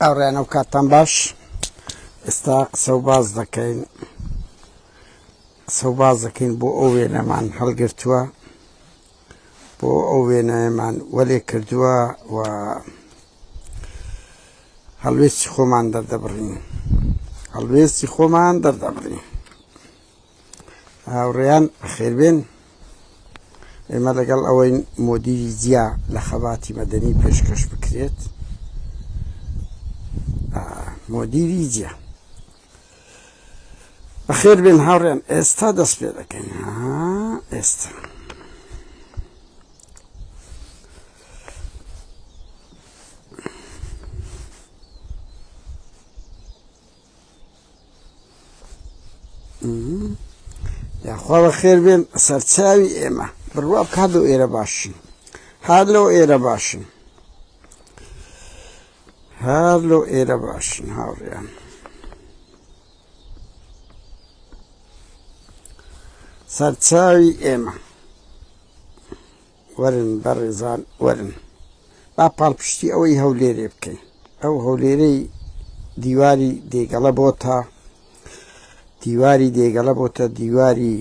هاوڕێیان ئەو کاتتان باش ئێستا قسە و باز دەکەین قسە و باز دەکەین بۆ ئەو وێنەمان هەڵگرتووە بۆ ئەو وێنایەمان وەلێ کردووە و هەڵوێستی خۆمان دەردەبڕین هەڵوێستی خۆمان دەردەبڕین هاوڕێیان بەخێربێن ئێمە لەگەڵ ئەوەی مۆدیری جیا لە خەباتی مەدەنی پێشکەش بکرێت مۆدیری جیا بەخێر بێن هاوڕێن ئێستا دەست پێ دەکەین ئێستا یاخوا بەخێر بێن سەرچاوی ئێمە بڕوا بکات لەو ئێرە باشن هەر لەو ئێرە باشن هەر لەو ئێرە باشن هاوڕیان سەرچاوی ئێمە وەرن بەڕێزان وەرن با پاڵپشتی ئەوەی هەولێرێ بکەین ئەو هەولێرەی دیواری دێگەڵە بۆتە دیواری دێگەڵە بۆتە دیواری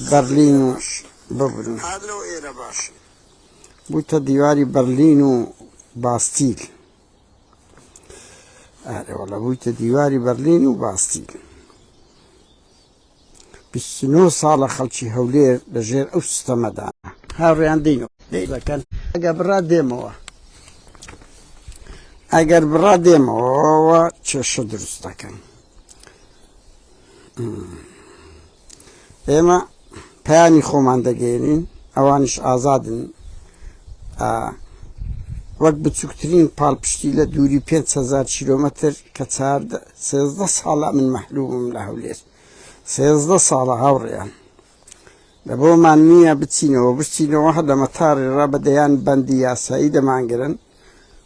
بەرلین و ببرن بووتە دیواری بەرلین و باستیل ئارێوەڵە بوویتە دیواری بەرلین و باستیل 29 ساڵە خەڵکی هەولێر لەژێر ئەو سیستەمەدا هاوڕێیان دێنەوە دەکەن ئەگە بڕا دێمەوە ئەگەر بڕا دێمەوە کێشە دروست دەکەن ئێمە پەیامی خۆمان دەگەێنین ئەوانیش ئازادن وەک بچووکترین پاڵپشتی لە دووری 5هزار کیلۆمەتر کە 13 ساڵە من مەحرومم لە هەولێر 13 ساڵە هاوڕێیان لە بۆمان نییە بچینەوە بچینەوە هەر لە مەتاری ڕا بە دەیان بەندی یاسایی دەمانگرن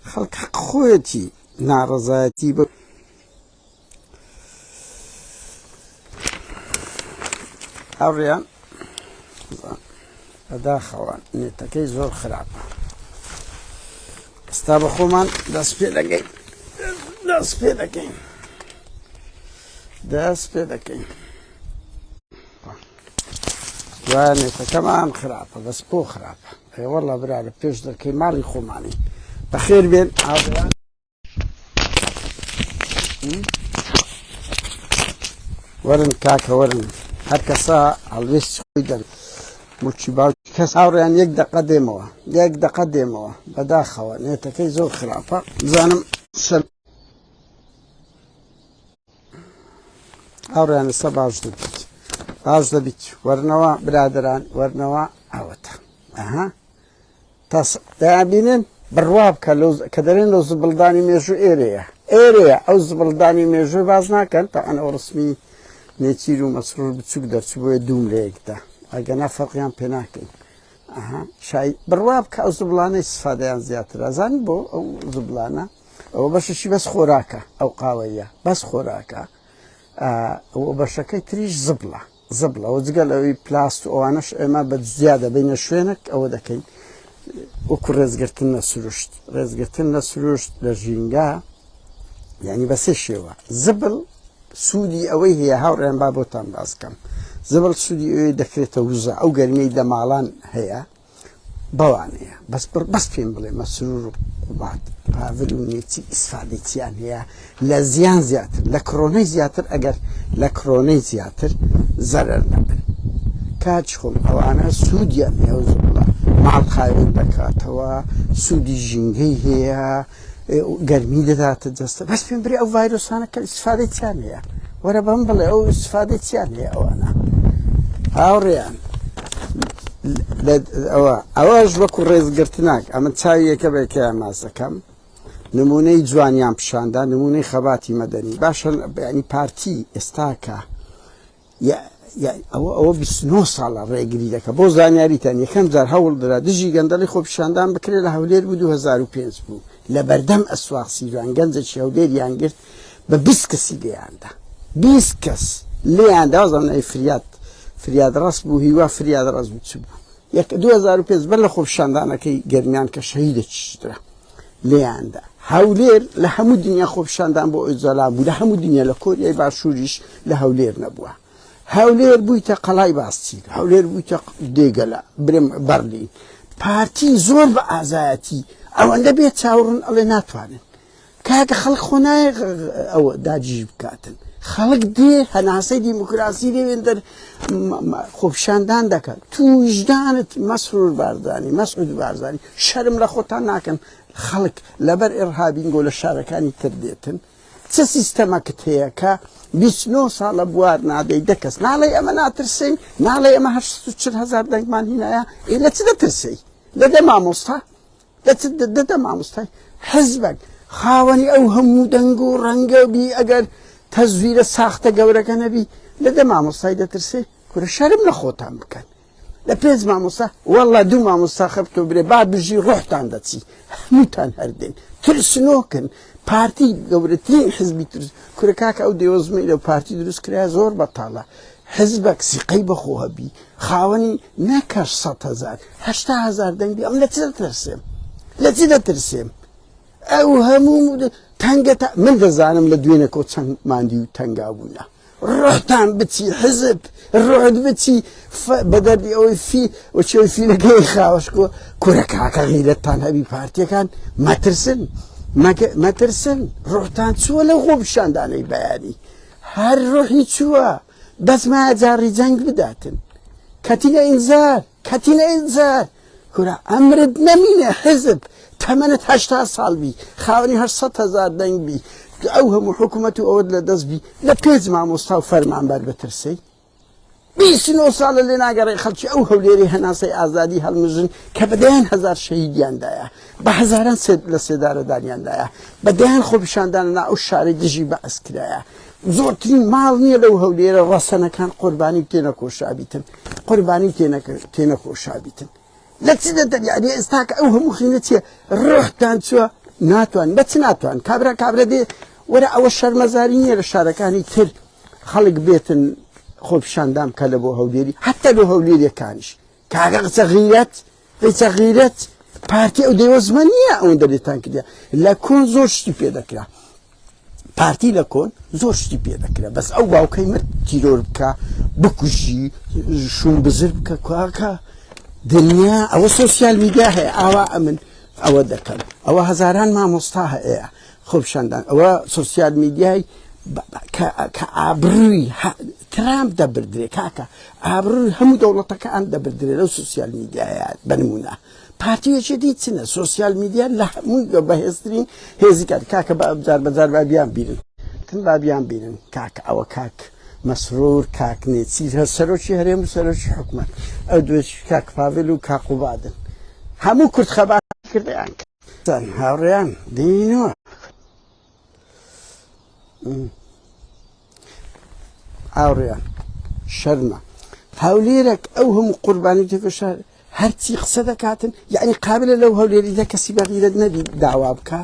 خەڵک حەق خۆیەتی ناڕەزایەتی بە هاوڕێیان بەداخەوە نێتەکەی زۆر خراپە ئێستا بە خۆمان دەست پێ دەکەین دەست پێ دەکەین دەست پێ دەکەین دوایە نێتەکەمان خراپە بەس بۆ خراپە ئێوەڵە برا لە پێش دەکەی ماڵی خۆمانی بەخێر بێن هاوڕێیان وەرن کاکە وەرن هەر کەسە هەڵوێست خۆی دەر موچی باوکی کەس هاوڕێیان یەک دقە دێمەوە یەک دقە دێمەوە بەداخەوە نێتەکەی زۆر خراپە بزانم سەر هاوڕێیان ئێستا باش دەبیت باش دەبیت وەرنەوە برادران وەرنەوە ئەوەتە ئەها تاس دەیانبینن بڕوا بکە لەو کە دەرێن لەو زبڵدانی مێژوو ئێرەیە ئێرەیە ئەو زبڵدانی مێژوو باز ناکەن تاوان ئەو ڕسمی نێچیر و مەسرور بچوک دەرچوو بۆیە دووم لە یەکدا ئەگەنا فەرقیان پێ ناکەین ئەها شای بڕوا بکە ئەو زبڵانەی سفادەیان زیاتر ئەزانی بۆ ئەو زبڵانە ئەوە بەشێکی بەس خۆراکە ئەو قاوەیە بەس خۆراکە ئەوە بەشەکەی تریش زبڵە زبڵە و جگە لەوەی پلاست و ئەوانەش ئێمە بە جیا دەبینە شوێنێک ئەوە دەکەین وەکو ڕێزگرتن لە سروشت ڕێزگرتن لە سروشت لە ژینگە یعنی بە سێ شێوە زبڵ سوودی ئەوەی هەیە هاوڕێن با بۆتان باس کەم زبڵ سوودی ئەوەی دەکرێتە وزە ئەو گەرمیەی لە ماڵان هەیە بەوانەیە بەس بڕ بەس پێم بڵێ مەسرور و قوباد پاڤل و نێچی ئیسفادەی چیان هەیە لە زیان زیاتر لە کرۆنەی زیاتر ئەگەر لە کرۆنەی زیاتر زەرەر نەبن کاچ خۆم ئەوانە سوودیان هەیە و زبڵە ماڵ خاوێن دەکاتەوە سوودی ژینگەی هەیە گەرمی دەداتە جەستە بەس پێم برێ ئەو ڤایرۆسانە کە ئیسفادەی چیان هەیە وەرە بەم بڵێ ئەو ئیسفادەی چیان هەیە ئەوانە هاوڕێیان ئەوە ئەوەش وەکو ڕێزگرتناک ئەمە چاوی یەکە بە یەکەیان ماس دەکەم نمونەی جوانیان پیشاندا نمونەی خەباتی مەدەنی باشە ینی پارتی ئێستاکە ئەوە ئەوە 29 ساڵە ڕێگری دەکە بۆ زانیاریتان یەکەم جار هەوڵ درا دژی گەندەڵی خۆپیشاندان بکرێت لە هەولێر بوو 2005 بوو لە بەردەم ئەسواق سیروان گەنجێکی هەولێریان گرت بە 20 کەسی لێیاندا 20 کەس لێیاندا وازانم ناوی فریاد فریاد ڕەس بوو هیوا فریاد ڕەس بوو چ بوو یەک 2005 بەر لە خۆپیشاندانەکەی گەرمیان کە شەهیدە چشترا لێیاندا. هەولێر لە هەموو دنیا خۆپیشاندان بۆ ئۆجالان بوو، لە هەموو دنیا لە کۆریای باشووریش لە هەولێر نەبووە. هەولێر بوویتە قەڵای باستیل، هەولێر بوویتە دێگەلە، برم بەرلین. پارتی زۆر بە ئازایەتی ئەوەندە بێ چاوڕن ئەڵێ ناتوانن. کاکە خەڵک خۆ نایە ئەوە داگیر بکاتن. خەڵک دێ هەناسەی دیموکراسی لێوێن دەر خۆپیشاندان دەکات. تو ویژدانت مەسرور بارزانی، مەسعود بارزانی شەرم لە خۆتان ناکەن خەڵک لەبەر ئیڕهابینگۆ لە شارەکانی تر دێتن چ سیستەمەکت هەیە کە 29 ساڵە بوار نادەی دە کەس ناڵێ ئەمە ناترسین ناڵێ ئەمە 840 هزار دەنگمان هینایە ئێ لە چ دەترسی لە دە مامۆستا لە چ دە مامۆستای حزبەک خاوەنی ئەو هەموو دەنگ و ڕەنگە بی ئەگەر تەزویرە ساختە گەورەکە نەبی لە دە مامۆستای دەترسێ کورە شەرم لە خۆتان بکەن لە پێنج مامۆستا واللە دوو مامۆستا خەبتۆ برێ با بژی ڕۆحتان دەچی هەمووتان هەردێن ترسنۆکن پارتی گەورەترین حزبی ترس کورە کاکە ئەو دێوەزمەی لەو پارتی دروست کرا زۆر بەتاڵە حزبەک سیقەی بەخۆ هەبی خاوەنی نەکەش 100 هزار 80 هزار دەنگی ئەم لە چ دەترسێم لە چی دەترسێم ئەو هەموو تەنگە من دەزانم لە دوێنەکۆ چەند ماندی و تەنگا بوونە ڕۆحتان بچی حزب ڕۆحت بچی بە دەردی ئەوەی فی وچەوەی فیلەکەی خاوەشکۆ کورە کاکە غیرەتتان هەبی پارتیەکان مەترسن مەترسن ڕۆحتان چووە لەو خۆپیشاندانەی بەیانی هەر ڕۆحی چووە بەس مایە جاڕی جەنگ بداتن کەتینە ئینزار کەتینە ئینزار کورە عەمرت نەمینێ حیزب تەمەنت 80 ساڵ بی خاوەنی 800 هەزار دەنگ بی ئەو هەموو حکوومەت و ئەوەت لە دەست بی لە پێنج مامۆستا و فەرمانبەر بترسی 29 ساڵە لێ ناگەڕێ خەڵکی ئەو هەولێری هەناسەی ئازادی هەڵمژن کە بە دەیان هەزار شەهیدیاندایە بە هەزاران لە سێدارەدانیاندایە بە دەیان خۆپیشاندان نا ئەو شارەی دژی بەعس کرایە زۆرترین ماڵ نییە لەو هەولێرە ڕەسەنەکان قوربانی تێنەکۆشابیتن قوربانی تێنەکۆشابیتن لە چ دەدەن یعنی ئێستا کە ئەو هەموو خینە چیە ڕۆحتان چووە ناتوان بە چ ناتوان کابرا کابرا دێ وەرە ئەوە شەرمەزاری نییە لە شارەکانی تر خەڵک بێتن خۆپیشاندان بکە لە بۆ هەولێری حتا لۆ هەولێریەکانیش کاکە قسە غیرەت قسە غیرەت پارتی ئەو دێوەزمە نییە ئەوەندە لێتان کردە لە کۆن زۆر شتی پێ دەکرا پارتی لە کۆن زۆر شتی پێ دەکرا بەس ئەو باوکەی مرد تیرۆر بکە بکوژی شوون بزر بکە کاکە دنیا ئەوە سۆسیال میدیا هەیە ئاوا ئەمن ئەوە دەکەم ئەوە هەزاران مامۆستا هەیە خۆپیشاندان ئەوە سۆسیال میدیای کە ئابرووی ترامپ دەبردرێ کاکە ئابرووی هەموو دەوڵەتەکان دەبردرێ لەو سۆسیال میدیایە بنمونە پارتی یەکێتی چنە سۆسیال میدیا لە هەمووی بەهێزترین هێزی کات کاکە بە جار بەجار با بیان بیرن تن با بیان بیرن کاکە ئەوە کاک مەسرور کاک نێچیر هەر سەرۆکی هەرێم و سەرۆکی حکومەت ئەو دوێش کاک پاڤل و کاقوبادن هەموو کورد خەبات کردیان هاوڕێیان دینەوە هاوڕێیان شەرمە هەولێرەک ئەو هەموو قوربانی تێکۆشار هەرچی قسە دەکاتن یعنی قابلە لەو هەولێریدا کەسی بەغیرەت نەبی داوا بکە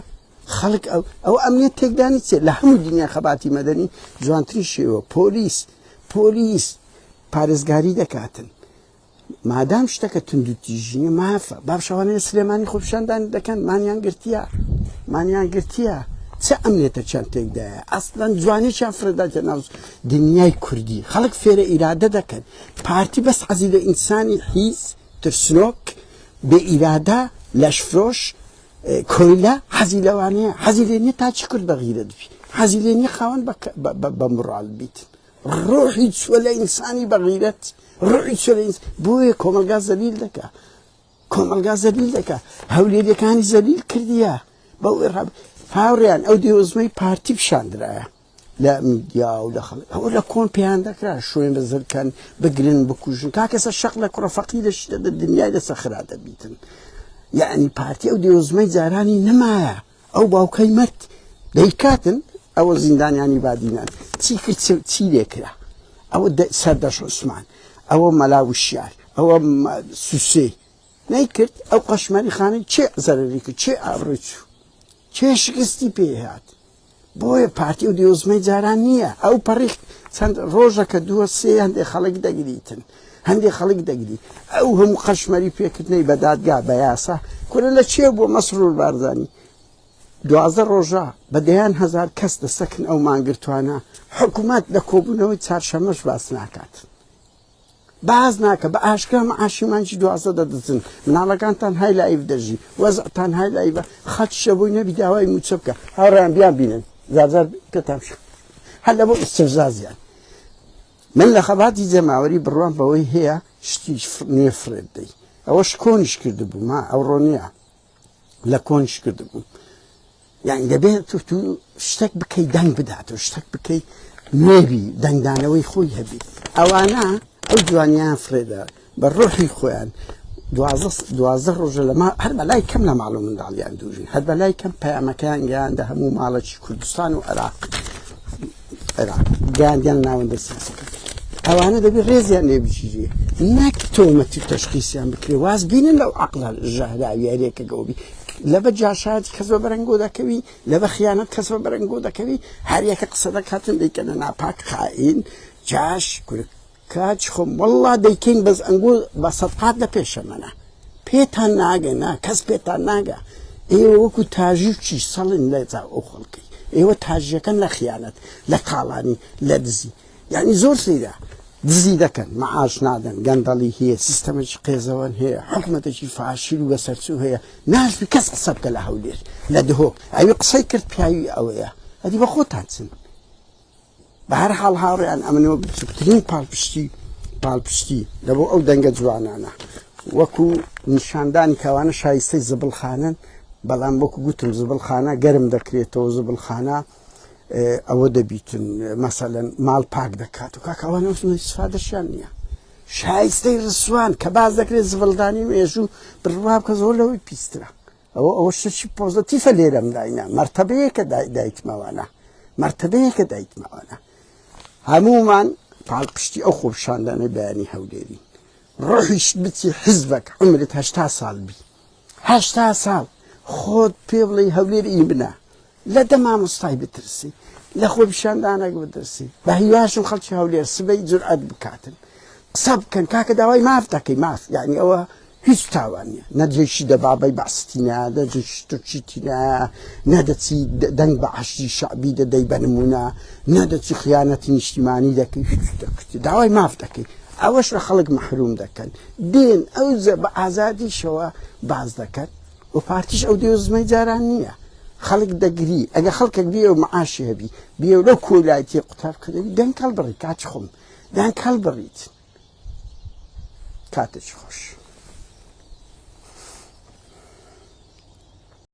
خەڵک ئەو ئەو ئەمنیەت تێکدانی چێت لە هەموو دنیا خەباتی مەدەنی جوانترین شێوە پۆلیس پۆلیس پارێزگاری دەکاتن مادام شتەکە توندوتیژی نیە مافە با شەوانە لە سلێمانی خۆپیشاندان دەکەن مانیان گرتیە مانیان گرتیە چه ئەمنێتەکیان تێکدایە ئەسڵەن جوانێکیان فرەداتە ناو دنیای کوردی خەڵک فێرە ئیرادە دەکەن پارتی بەس حەزی لە ئینسانی حیز ترسنۆک بێ ئیرادە لەشفرۆش کۆیلە حەزی لەوانەیە حەزی لێ نیە تا چی کورد بە غیرەت بی حەزی لێ نیە خاوەن بە مڕال بیت ڕۆحی چووە لە ئینسانی بەغیرەت ڕۆحی چووە لە بۆیە کۆمەلگا زەلیل دەکا کۆمەلگا زەلیل دەکا هەولێریەکانی زەلیل کردیە بەو هاوڕیان ئەو دێوەزمەی پارتی پیشاندرایە لە میدیا و لە خەڵک ئەوە لە کۆن پێیان دەکرا شوێن بە زرکەن بگرن بکوژن کاکەسە شەق لە کوڕە فەقی لە شتە دنیای لەسەر خرا دەبیتن یعنی پارتی ئەو دێوەزمەی جارانی نەمایە ئەو باوکەی مرد دەیکاتن ئەوە زیندانیانی بادینان چی کرد چی لێکرا ئەوە سەردەش عوسمان ئەوە مەلا وشیار ئەوە سوسێ نەیکرد ئەو قەشمەری خانەی چێ زەرری کرد چێ ئابڕووی چوو چێ شکستی پێهات بۆیە پارتی و دیۆزمەی جاران نییە ئەو پەڕی چەند ڕۆژەکە دووە سێ هەندێک خەڵک دەگریتن هەندێک خەڵک دەگری ئەو هەموو قەشمەری پێکردنەی بە دادگا بە یاسا کورە لە چێ بووە مەسرور بارزانی؟ 12 ڕۆژە بە دەیان هەزار کەس دەسەکن ئەو مانگرتوانە حکوومەت لە کۆبوونەوەی چارشەمەش باس ناکات باس ناکە بە ئاشکرا معاشی مانگی 12 دەدزن مناڵەکانتان های لایڤ دەژی وەزعتان های لایڤە خەڵکیشە بۆی نەبی داوای مووچە بکە هاوڕێیان بیان بینن زارزار پێتان هەر لە بۆ ئیستفزازیان من لە خەباتی جەماوەری بڕوام بەوەی هەیە شتی نوێ فڕێ بدەی ئەوەش کۆنیش کردبوو ما ئەوڕۆ نییە لە کۆنیش کردبوو یعنی دەبێت تو تو شتێک بکەی دەنگ بدات و شتێک بکەی نوێبی دەنگدانەوەی خۆی هەبی ئەوانە ئەو جوانیان فرێدا بە ڕۆحی خۆیان دوازدە ڕۆژە لە هەر بەلای کەم لە ماڵ و منداڵیان دوورن هەر بەلای کەم پەیامەکەیان گەیاندە هەموو ماڵێکی کوردستان و عێراق عێراق گەیاندیان ناوەندە سیاسەکە ئەوانە دەبێ ڕێزیان لێ بگیرێ نەک تۆمەتی تەشخیسیان بکرێ واز بینن لەو عقلە ژەهراویاریەکە گەوبی لە بە جاشایەتی کەس بە بەرەنگۆ دەکەوی لە بە خیانەت کەس بە بەرەنگۆ دەکەوی هەریەکە قسە دەکاتن دەیکەنە ناپاک خائین جاش کورک کاک خۆم وەڵڵا دەیکەین بەس ئەنگۆ بە سەدقات لە پێشەمەنە پێتان ناگە نا کەس پێتان ناگە ئێوە وەکو تاژی و چی سەڵن لە جا ئەو خەڵکی ئێوە تاژیەکەن لە خیانەت لە تاڵانی لە دزی یعنی زۆر سەیرە دزی دەکەن معاش نادەن گەندەڵی هەیە سیستەمێکی قێزەوەن هەیە حکومەتێکی فاشیل و بەسەرچوو هەیە ناشبی کەس قسە بکە لە هەولێر لە دهۆک ئەوی قسەی کرد پیاوی ئەوەیە ئەدی بە خۆتان چن بە هەر حاڵ هاوڕێیان ئەمنەوە بچووکترین پاڵپشتی پاڵپشتی لە بۆ ئەو دەنگە جوانانە وەکو نیشاندانی کەوانە شایستەی زبڵخانەن بەڵام وەکو گوتم زبڵخانە گەرم دەکرێتەوە زبڵخانە ئەوە دەبیتن مەسەلەن ماڵ پاک دەکات و کاکەوانە استفادەشیان نییە شایستەی ڕسوان کە باز دەکرێت زبڵدانی مێژوو بڕوا بکە زۆر لەوەی پیسترە ئەوە ئەوە شتێکی پۆزەتیفە لێرەم داینا مەرتەبەیەکە دایتمەوانە مەرتەبەیەکە دایتمەوانە هەمومان پاڵپشتی ئەو خۆپشاندانەی بەیانی هەولێری ڕۆحیش بچی حزبەک عمرت هەشتا ساڵ بی هەشتا ساڵ خۆت پێ بڵێ هەولێر ئی بنە لە دە مامۆستای بترسی لە خۆپیشاندانێک بترسی بە هیواشم خەڵکی هەولێر سبەی جورئەت بکاتن قسە بکەن کاکە داوای ماف دەکەی ماف یعنی ئەوە هیچ تاوان نییە نە جێشی دەبابەی بەعستی نایە نە جێشی تورکی نایە نە دەچی دەنگ بە حەشدی شەعبی دەدەی بە نمونە نە دەچی خیانەتی نیشتیمانی دەکەی هیچ دەکەی داوای ماف دەکەی ئەوەش لە خەڵک مەحروم دەکەن دێن ئەو بە ئازادیشەوە باز دەکەن و پارتیش ئەو دێوزمەی جاران نییە خەڵک دەگری ئەگە خەڵکێک بێ و معاشی هەبی بێ و لەو کۆلایەتی قوتاب کردەوی دەنگ هەڵبڕی کاچ خۆم دەنگ هەڵبڕیت کاتێکی خۆش.